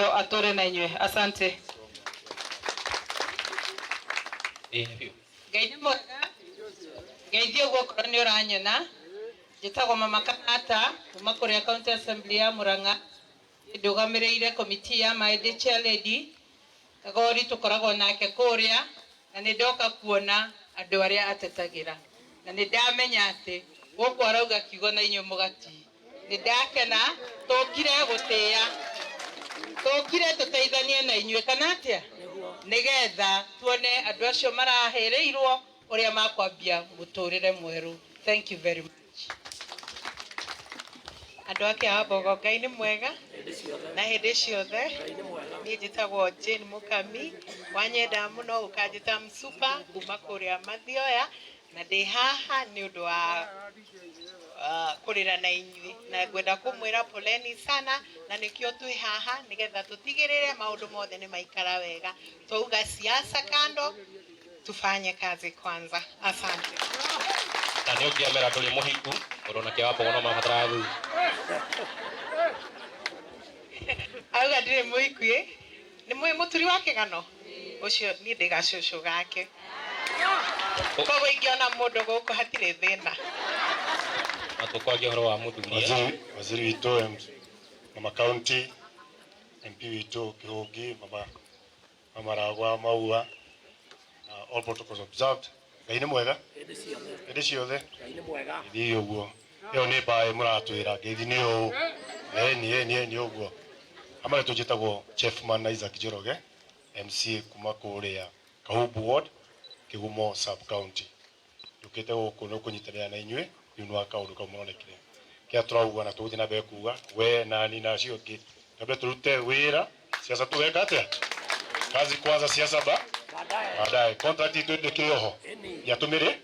Atũre na inyuĩ. Asante. Ĩĩ biũ. Ngai nĩ mwega. Ngeithie ũguo okorwo nĩ ũranyona. Njĩtagwo Mama Kanata kuma kũrĩa County Assembly ya Murang'a. Ndũgamĩrĩire komiti ya maĩ ndĩ chair lady. Kagori tũkoragwo nake kũrĩa na nĩ ndoka kuona andũ arĩa atetagĩra. Na nĩ ndamenya atĩ gũkũ arauga kiugo na inyuĩ mũgatii. Nĩ ndakena tũkire gũtĩĩa. Tũkire tũteithanie na inyuĩ kana atĩa? Nĩgetha tuone andũ acio marahĩrĩirwo ũrĩa makwambia mũtũrĩre mwerũ. Thank you very much. Andũ a Kĩambogo, Ngai nĩ mwega na hĩndĩ ciothe. Niĩ njĩtagwo Jane Mũkami, wanyenda mũno ũkanjĩta Msupa kuma kũrĩa Mathioya, na ndĩ haha nĩ ũndũ wa kũrĩra na inyuĩ, na ngwenda kũmwĩra poleni sana, na nĩkĩo twĩ haha nĩgetha tũtigĩrĩre maũndũ mothe nĩ maikara wega. Twauga siasa kando, tufanye kazi kwanza. Asante. Na nĩ ũngĩamera ndũrĩ mũhiku tondũ ona Kĩambogo no marabatara athuri. Auga ndirĩ mũhiku ĩ, nĩ mũĩ mũturi wa kĩgano ũcio, niĩ ndĩ gacũcũ gake, koguo ingĩona mũndũ gũkũ hatirĩ thĩna. Na tũkwaria ũhoro wa mũthuri. Waziri witũ, mama county, MP witũ Kĩhũngi, mama mama Ragwa Maua, na all protocols observed. Ngai nĩ mwega hĩndĩ ciothe. Gĩthiĩ ũguo, ĩyo nĩ mbaĩ mũratwĩra ngeithi nĩ ũũ ĩni ĩni ĩni ũguo. Amwe tũnjĩtagwo Chefman Isaac Njoroge, MCA kuma kũrĩa Kahumbu Ward, Kĩgumo sub county. Njũkĩte gũkũ nĩ kũnyitanĩra na inyuĩ nĩ ũndũ wa kaũndũ kau mũronekire kĩrĩa tũrauga na tũgũthiĩ na mbere kuga we nani na acio angĩ twambe tũrute wĩra, siasa tũgeka atĩa? Kazi kwanza, siasa ba baadaye. Contract itũ ndĩkĩrĩ oho yatũmĩrĩ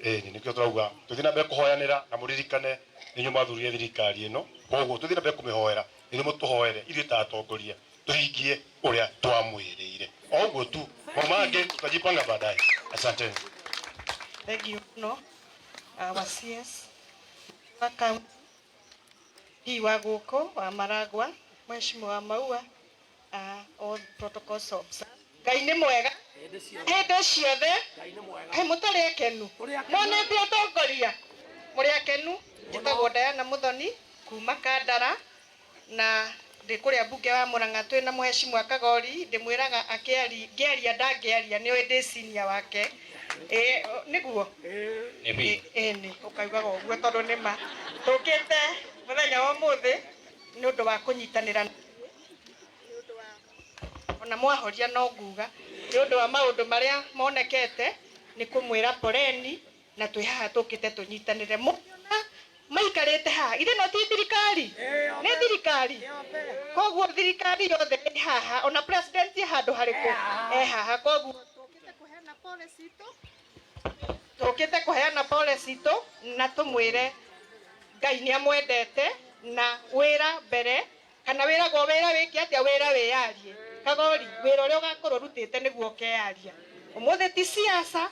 ĩni, nĩkĩo tũrauga tũthiĩ na mbere kũhoyanĩra na mũririkane nĩ inyuĩ mwathurire thirikari ĩno, koguo tũthiĩ na mbere kũmĩhoera nĩguo mũtũhoere ithuĩ ta atongoria tũhingie ũrĩa twamwĩrĩire. O ũguo tu, mau mangĩ tutajipanga baadaye. Asanteni. Thank you mũno our CS wa county wa gũkũ wa Maragwa, Mheshimiwa Maua, all protocols observed. Ngai nĩ mwega hĩndĩ ciothe. Kaĩ mũtarĩ akenu monete atongoria mũrĩ akenu? Njĩtagwo Diana Muthoni kuma Kandara na ndĩ kũrĩa mbunge wa Murang'a twĩna Mheshimiwa Kagori, ndĩmwĩraga akĩari ngĩaria ndangĩaria, nĩoĩ ndĩ senior wake. Ĩ nĩguo Nĩ biũ. Ĩni ũkaugaga ũguo tondũ nĩ ma tũkĩte mũthenya wa ũmũthĩ nĩ ũndũ wa kũnyitanĩra, ona mwahoria no nguga nĩ ũndũ wa maũndũ marĩa monekete nĩ kũmwĩra poleni, na twĩ haha tũkĩte tũnyitanĩre. Mũngĩona maikarĩte haha ithe no ti thirikari, nĩ thirikari, koguo thirikari yothe ĩ haha, ona president e handũ harĩkũ e haha, koguo tũkĩte kũheana pole citũ, tũkĩte kũheana pole citũ na tũmwĩre Ngai nĩ amwendete na wĩra mbere kana wĩragwo wĩra wĩke atĩa, wĩra wĩyarie. Kagori, wĩra ũrĩa ũgakorwo ũrutĩte nĩguo ũkeyaria. Ũmũthĩ ti siasa,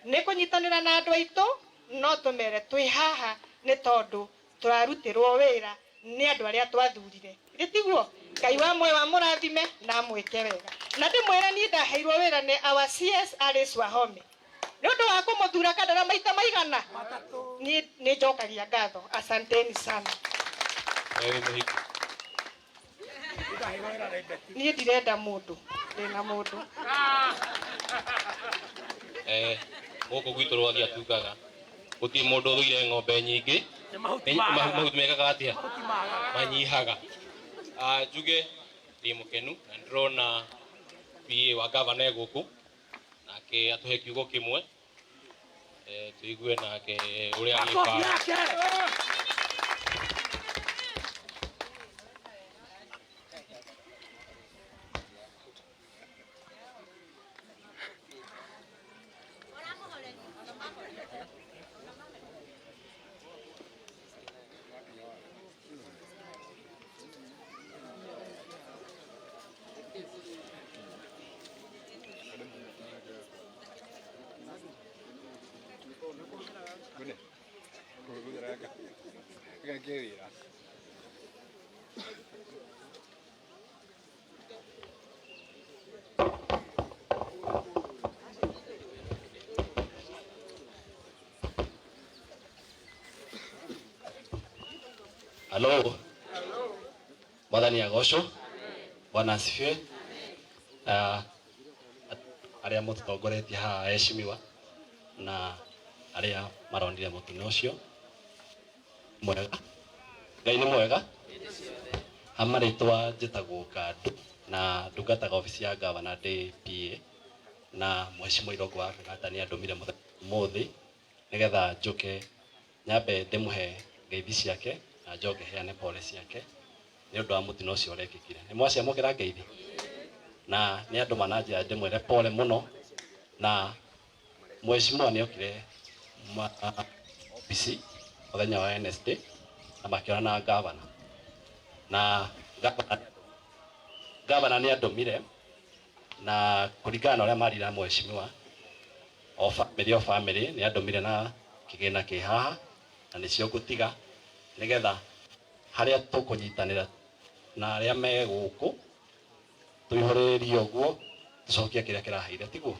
nĩ kũnyitanĩra na andũ aitũ, no tũmere twĩ haha nĩ tondũ tũrarutĩrwo wĩra nĩ andũ arĩa twathurire. Githĩ tiguo? Ngai wa muoyo amũrathime na amwĩke wega. Na ndĩmwĩre niĩ ndaheirwo wĩra nĩ our CS Alice Wahome nĩ ũndũ wa kũmũthura Kandara maita maigana, niĩ nĩ njokagia ngatho. Asanteni sana. Wĩ mũhiku? Niĩ ndirenda mũndũ, ndĩna mũndũ. Gũkũ gwitũ rwathia tugaga gũtirĩ mũndũ ũthũire ng'ombe nyingĩ, mahuti mekaga atĩa? Manyihaga. Njuge ndĩ mũkenu na ndĩrona PA wa gavana e gũkũ, nake atũhe kiugo kĩmwe tũigue nake ũrĩa agĩbanga. Halo. Mwathani agocwo. Bwana asifiwe. Arĩa mũtũtongoretie haha heshimiwa na arĩa maronire mũtino ũcio mwega. Ngai nĩ mwega. Ha marĩtwa njĩtagwo Kandu na ndungataga obici ya gavana ndĩ PA na mheshimiwa Irũngũ wa Kang'ata nĩ andũmire mũthenya ũmũthĩ nĩgetha njũke nyambe ndĩmũhe ngeithi ciake na njoke heane pole ciake nĩ ũndũ wa mũtino ũcio ũrekĩkire. Nĩ mwaciamũkĩra ngeithi? Na nĩ andũ mananjĩra ndĩmwĩre pole mũno na mheshimiwa nĩ okire obici mũthenya wa Wednesday na makĩona na gavana na gavana nĩ andũmire na kũringana na ũrĩa marire na mheshimiwa o family nĩ andũmire na kĩgĩna kĩ haha na nĩcio ngũtiga nĩgetha harĩa tũkũnyitanĩra na arĩa me gũkũ tũihũrĩrĩrie ũguo tũcokie kĩrĩa kĩraheire tiguo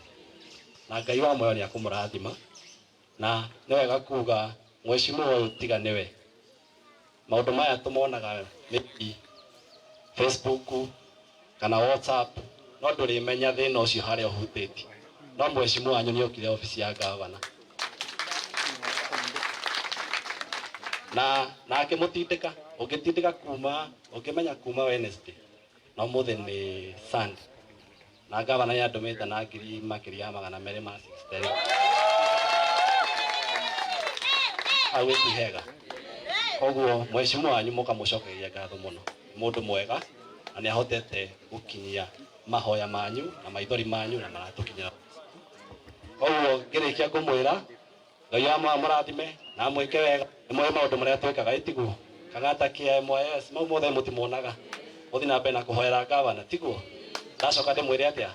na Ngai wa muoyo nĩ akũmũrathima na nĩ wega kuga mheshimiwa ũyũ tiga nĩwe maũndũ maya tũmonaga maybe Facebook kana WhatsApp no ndũrĩmenya thĩna ũcio harĩa ũhutĩtie no mheshimiwa wanyu nĩ okire obici ya gavana na akĩmũtindĩka ũngĩtindĩka kuma ũngĩmenya kuma Wednesday na ũmũthĩ nĩ Sunday na gavana nĩ andũmĩte na ngiri makĩria ya 260 hau ti hega koguo mheshimiwa wanyu mũkamũcokeria ngatho mũno mũndũ mwega na nĩ ahotete gũkinyia mahoya manyu na maithori manyu na maratũkinyĩra koguo ngĩrĩkia ngũmwĩra Ngai wa mũrathime na amwĩke wega nĩ mũĩ maũndũ marĩa twĩkaga ĩtiguo Kang'ata kĩa MYS mau mothe mũtimonaga mũthiĩ na mbere na kũhoera gavana tiguo ndacoka ndĩmwĩre atĩa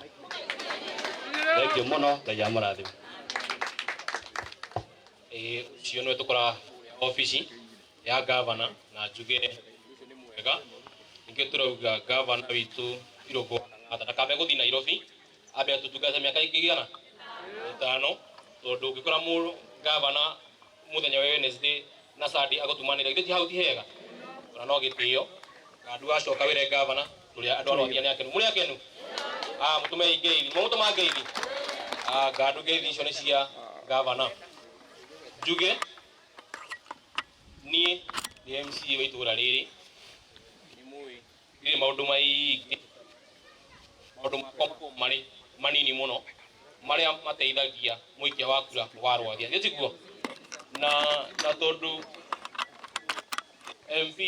thengiũ mũno Ngai amũrathime. Ũcio nĩwe tũkora obici ya gavana na njuge nĩ mwega ningĩ tũrauga gavana witũ Irũngũ wa Kang'ata ndakambe gũthiĩ Nairobi ambe atũtungate mĩaka ĩngĩ igana ĩtano tondũ ũngĩkora mũndũ gavana mũthenya wa Wednesday na Sunday agũtumanĩra githĩ ti hau ti hega ona no gĩtĩo kandu wacoka wĩre gavana tũrĩa andũ arwathia nĩ akenu mũrĩ akenu mũtũme ngeithi mũgũtũma ngeithi ngandu ngeithi icio nĩ cia gavana njuge niĩ nĩ MCA wa itũra rĩrĩ nĩ mũĩ ndirĩ maũndũ maingĩ maũndũ makwa marĩ manini mũno marĩa mateithagia mũikia wa kura wa Rwathia githĩ tiguo na tondũ MP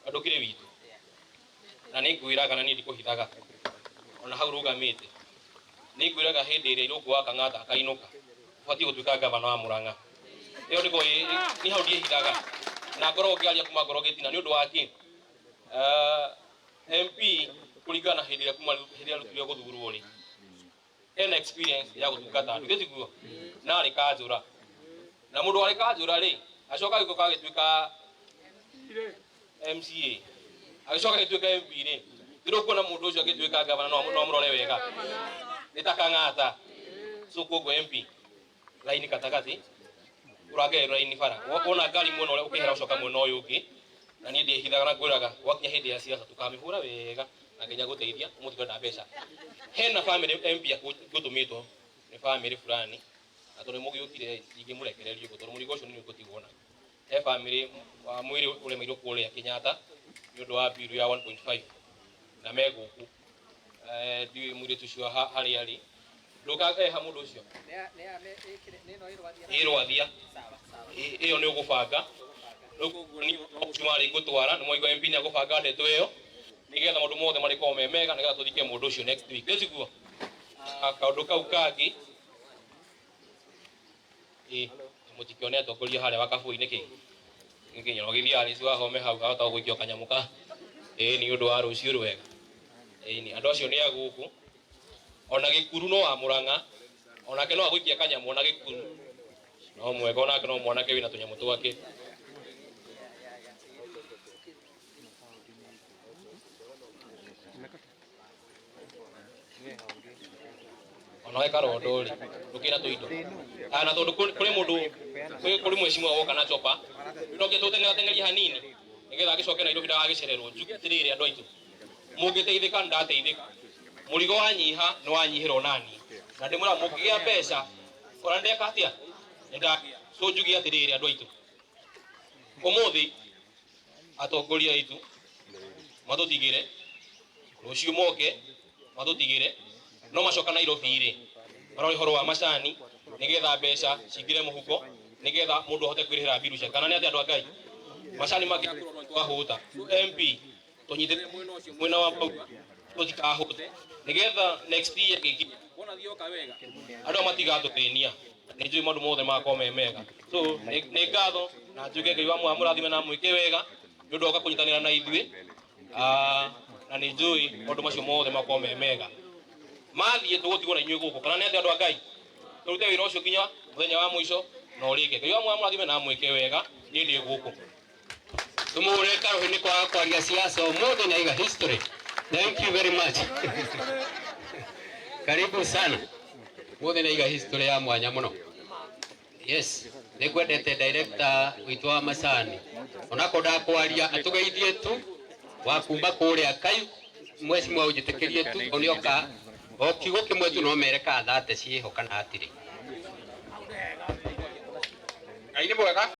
andũkĩrĩ witũ na nĩ ngwĩraga na niĩ ndikũhithaga ona hau rũgamĩte nĩ ngwĩraga hĩndĩ ĩrĩa Irũngũ wa Kang'ata akainũka ũbatiĩ gũtuĩka gavana wa Murang'a ĩyo ndĩko nĩ hau ndiĩhithaga na ngoragwo ngĩaria kuma ngoro gĩtina nĩ ũndũ wa kĩ MP kũringana na hĩndĩ ĩrĩa kuma hĩndĩ ĩrĩa arutirwo gũthurwo rĩ ena experience ya gũtungata andũ githĩ tiguo na arĩ kanjũra na mũndũ warĩ kanjũra rĩ acoka agĩũka agĩtuĩka MCA agĩcoka agĩtuĩka MP rĩ ndĩrũkuona mũndũ ũcio agĩtuĩka gavana no amũrore wega nĩ ta Kang'ata so koguo MP laini katagati ũrangerera raini bara wona ngari mwena ũrĩa ũkĩhera ũcoka mwena ũyũ ũngĩ na niĩ ndĩhithaga na ngwĩraga gwakinya hĩndĩ ya siasa tũkamĩhũra wega na nginya gũteithia ũmũthĩ twenda mbeca hena family MP ngũtũmĩtwo nĩ family fulani na tondũ mũgĩũkire ingĩmũrekereria ũguo tondũ mũrigo ũcio nĩ ũgũtigwo naguo he family wa mwĩrĩ ũremeirwo kũrĩa Kenyatta nĩ ũndũ wa bill ya 1.5 na me gũkũ ndiũĩ mũirĩtu ũcio harĩa arĩ ndũka ha mũndũ ũcio ĩ Rwathia ĩyo nĩ ũgũbanga rĩu koguo niĩ cumarĩ ngũtwara nĩ mwaigua MP nĩ agũbanga ndeto ĩyo nĩgetha maũndũ mothe marĩkorwo me mega nĩgetha tũthike mũndũ ũcio next week githĩ tiguo kaũndũ kau kangĩ ĩ mũtikĩone atongoria harĩa wa kabũi nĩkĩ nginya ũgĩthiĩ Alice wahome hau ahota gũikio kanyamũ ka ĩ nĩ ũndũ wa rũciũ rwega ĩ andũ acio nĩ agũkũ ona gĩkuru no wa Murang'a onake no agũikia kanyamũ ona gĩkuru no mwega onake no mwanake wĩna tũnyamũ twake onawe karondo rĩ ndũkĩra tũindo na tondũ kũrĩ mũndũ kũrĩ mheshimiwa woka na chopa no nginya tũteng'era teng'eria hanini Nigetha agĩcoke Nairobi ndagagĩcererwo. Njuge atĩrĩrĩ andũ aitũ, mũngĩteithĩka nĩ ndateithĩka, mũrigo wanyiha nĩ wanyihĩrwo nani, na ndĩmwĩra mũngĩgĩa mbeca ona ndeka atĩa nĩ ndagĩa. So njuge atĩrĩrĩ andũ aitũ, ũmũthĩ atongoria aitũ matũtigĩre, rũciũ moke matũtigĩre, no macoka Nairobi rĩ marore ũhoro wa macani nigetha mbeca cingĩre mũhuko, nigetha mũndũ ahote kwĩrĩhĩra mbiru ciake. Kana nĩ atĩa andũ a Ngai? Macani mangĩakũrorwo twahũta. MP tũnyitĩrĩre mwena ũcio, mwena wa Maua, tũtikahũte, nigetha next year gĩkinya wona thioka wega andũ aya matigatũthĩnia. Nĩ njũĩ maũndũ mothe magakorwo me mega. So nĩ ngatho na njuge Ngai wa mũrathime na mwĩke wega nĩ ũndũ wa kũnyitanĩra na ithuĩ. Na nĩ njũĩ maũndũ macio mothe makorwo me mega. Mathiĩ tũgũtigwo na inyuĩ gũkũ, kana nĩ atĩa andũ a Ngai? Tũrute wĩra ũcio nginya mũthenya wa mũico na ũrĩke. Ngai wa mũrathime na mwĩke wega. Niĩ ndĩ gũkũ. Tumuhure karuhi ni kwaga kwaria siasa umuthi na iga history. Thank you very much. Karibu sana. Umuthi na iga history ya mwanya muno. Yes, nĩngwendete director witũ wa macani, onako ndakwaria atũgeithie tu wa kuma kũrĩa kai mwecimwa ũnjĩtĩkĩrie tu onĩoka o kiugo kĩmwe tu no mere ka thate ciĩho kana hatirĩ. Ngai nĩ mwega.